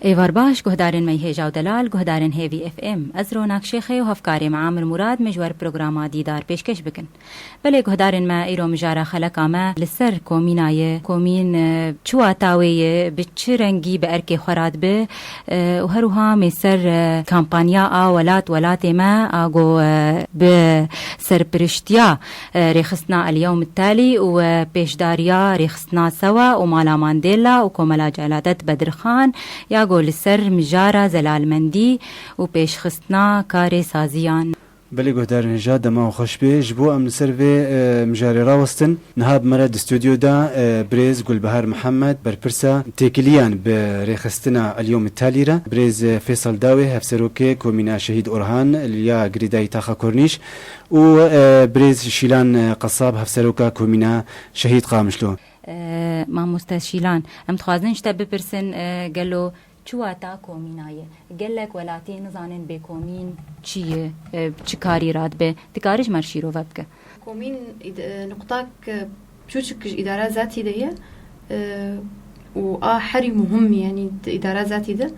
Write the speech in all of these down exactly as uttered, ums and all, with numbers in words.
Êvar baş, guhdarên me yê hêja û delal, guhdarên Hêvî F M. Ez Ronak Şêxê û hevkarê me Amir Murad me ji we re programa Dîdar pêşkêş bikin. Belê guhdarên me, îro mijara xeleka me li ser komîna ye. Komîn, e, çi wata wê ye, bi çi rengî bi erkê xwe re dibe, e, û her wiha mê ser, e, kampanya a welat welatê me a go, e, bi serpiriştiya, e, rêxistina El Yewm Talî û, e, pêşdariya rêxistina Sewa û Mala Mandela û Komela Celadet Bedirxan ya go li ser mijara zelalmendî û pêşxistina karê saziyan. Belê guhdarên hêja, dema we xweş bê. Ji bo em li ser vê, e, mijarê rawestin, niha bi me re di stûdyo de, e, birêz Gulbihar Mihemed, berpirsa têkiliyan bi rêxistina El Yewm Talî re, birêz, e, Fêsal Dawê, hevserokê Komîna Şehîd Orhan, ya girêdayî Taxa Kornîş û, e, birêz Şîlan, e, Qesab, hevseroka Komîna Şehîd Qamişlo. E, mamoste Şîlan, em dixwazin ji te bipirsin, e, gelo çi wata komîna ye? Gelek welatî nizanin bê komîn çi ye, e, çi karî radibe. Dikarî ji me re şîrove bike? Komîn îd-, e, nuqtak, e, piçûçik ji îdara zatî de ye, e, û a herî muhim, yanî di îdara zatî de.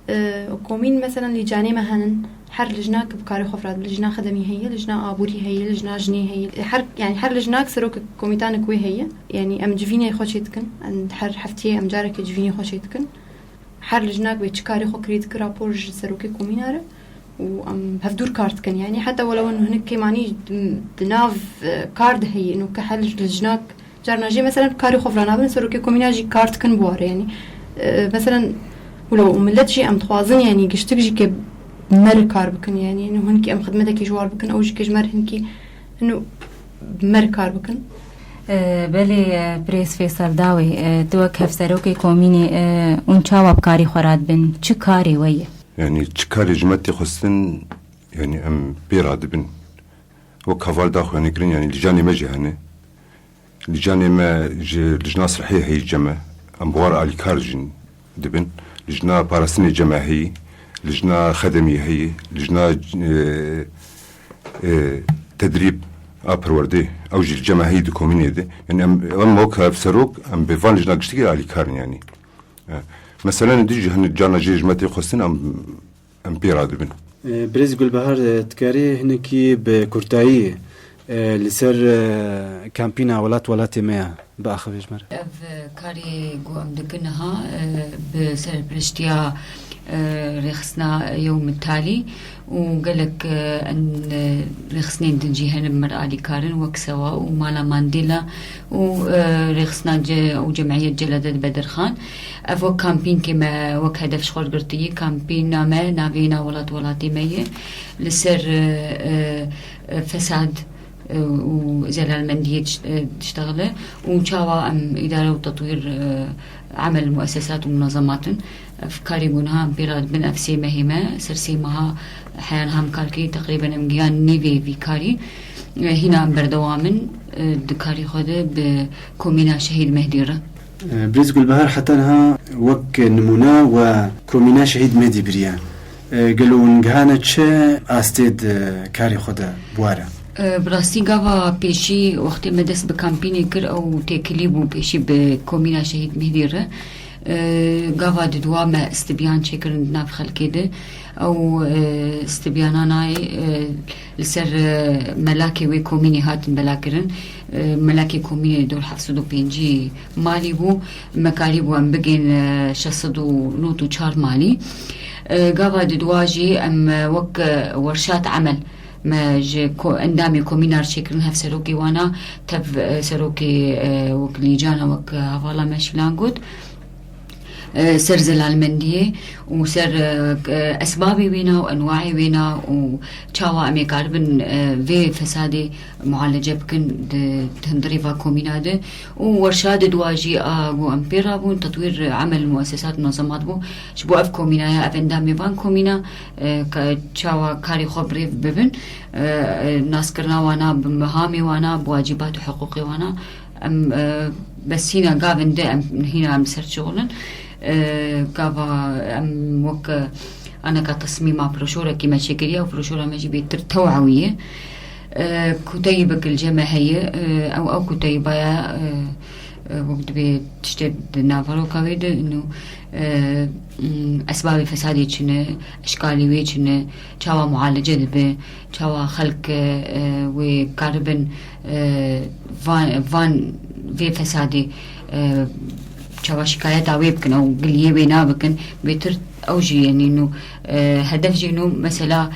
E, komîn, meselen, lîcanê me henin, her lijnak bi karê xwe ve radibe, lijna xedemî heye, lijna aborî heye, lijna jinê heye. E, her, yanî her lijnak serokek komîtanek wê heye. Yanî em civînê xwe çê dikin, em her heftiyê em carekê civînê xwe çê dikin. Her lijnak wê çi karê xwe kirî dike rapor ji serokê komîna re û em hevdûr kar dikin. Yanî heta welew û hinek kêmanî di nav, e, kar de heye, û ke her lijnak, carna jî, meselen, karê xwe ve ranabin, serokê komîna jî kar dikin bi wan re, yanî, e, meselen, welew û millet jî em dixwazin, yanî giştik jî ke bi me re kar bikin, yanî û hinek em xidmetekê ji wan bikin, ew jî ke ji me re hinkî, û bi me re kar bikin. E, belê, e, birêz Fêsal Dawê, e, tu wek hevserokê komînê, e, hûn çawa bi karî xwe radibin? Çi karê we ye? Yanî çi karê ji me tê xwestin, yanî em pê radibin. Wek heval daxuyanî kirin, yanî lîcanê me jî hene. Lîcanê me ji lijna sihê heyî cem e. Em bi wan re alîkar jî dibin. Lijna parastinê cem e heyî. Lijna xedemî heyî. Lijna, e, e, tedrîb a perwerdê. Ew jî li cem e heyî di komînê de. Yanî em, em wek hevserok, em bi van lijna giştikî alîkar in yanî. E, meselen dî jî hin carna jê ji me tê xwestin, em em pê radibin. E, Birêz Gulbihar, e, dikarî hinekî bi kurtayî, e, li ser, e, kampîna Welat Welatê Me ya biaxivî ji me re? Ev, e, karê ku em dikin niha, e, bi serpiriştiya, e, rêxistina Yewm Talî û gelek, e, en, e, rêxistinên din jî hene bi me re alîkar in, wek Sewa û Mala Mandela û, e, rêxistina ce-, û Cemiyet Celadet Bedirxan. Ev wek kampînkê me wek hedef ji xwe girtiye. Kampîna me navê na Welat Welatê Me ye. Li ser, e, e, e, fesad, e, û zelalmendiyê diş-, e, diştexile û çawa em îdare û tetwîr, e, emel muessesat û munazemat in. Ev karê ku niha em pê re dibin, ev sê mehê me, ser sê meha heya niha em kar kirî, teqrîben em gihan nîvê vî karî. E, hîna em berdewam in, e, di karî xwe de bi komîna Şehîd Mehdî re. Birêz Gulbihar, heta niha wek nimûne we komîna Şehîd Mehdî biriye. Gelo hûn gihane çi astê di karê xwe de bi wa re? Bi rastî gava pêşî wextê me dest bi kampînê kir, ew têkilî bû pêşî bi komîna Şehîd Mehdî re. Gava diduwa me stibiyan çêkirin di nav xelkê de. Ew, e, stibiyana nayê, e, li ser, e, melakê wê komînê hatin belakirin. E, melakê komînê dor heft sed û pêncî malî bû. Me karîbû em bigên, e, şeş sed û nod û çar malî. E, gava diduwa jî em, e, wek, e, werşat emel me ji ko-, endamê komîna re çêkirin, hevserokê wana, tev, e, serokê, e, wek lîcana, wek, e, hevala me Şîlan got. E, ser zelalmendiyê û ser, e, esbabê wêna û enwayê wêna û çawa em ê karibin, e, vê fesadê mualece bikin di, di hundirê va komîna de. Û werşa diduwa jî a ku em pê rabûn, tetwîr emel muessesat munazemat bû. Ji bo ev komînaya, ev endamê van komîna, e, ka-, çawa karê xwe bi rê bibin, e, e, naskirina wana bi mehamê wana, bi wacîbat û hiqûqê wana. Em, e, bes hîna gavên di em hîna em li ser şixulin. E, gava em wek, e, aneka tesmîma proşorekî me çêkiriye û proşora me jî bêtir tewewî ye. E, kuteyî bikilce me heye, e, ew, ew kuteyî baya, e, e, wek dibê tiştê di nav veroka wê de, û, e, m, esbabê fesadê çi ne, eşkalê wê çi ne, çawa mualece dibe, çawa xelk, e, e, wê karibin, e, van, van vê fesadê, e, çawa şikayeta wê bikin, ew giliyê wê nabikin, bêtir ew jî, yanî, nû, e, hedef jî nû mesela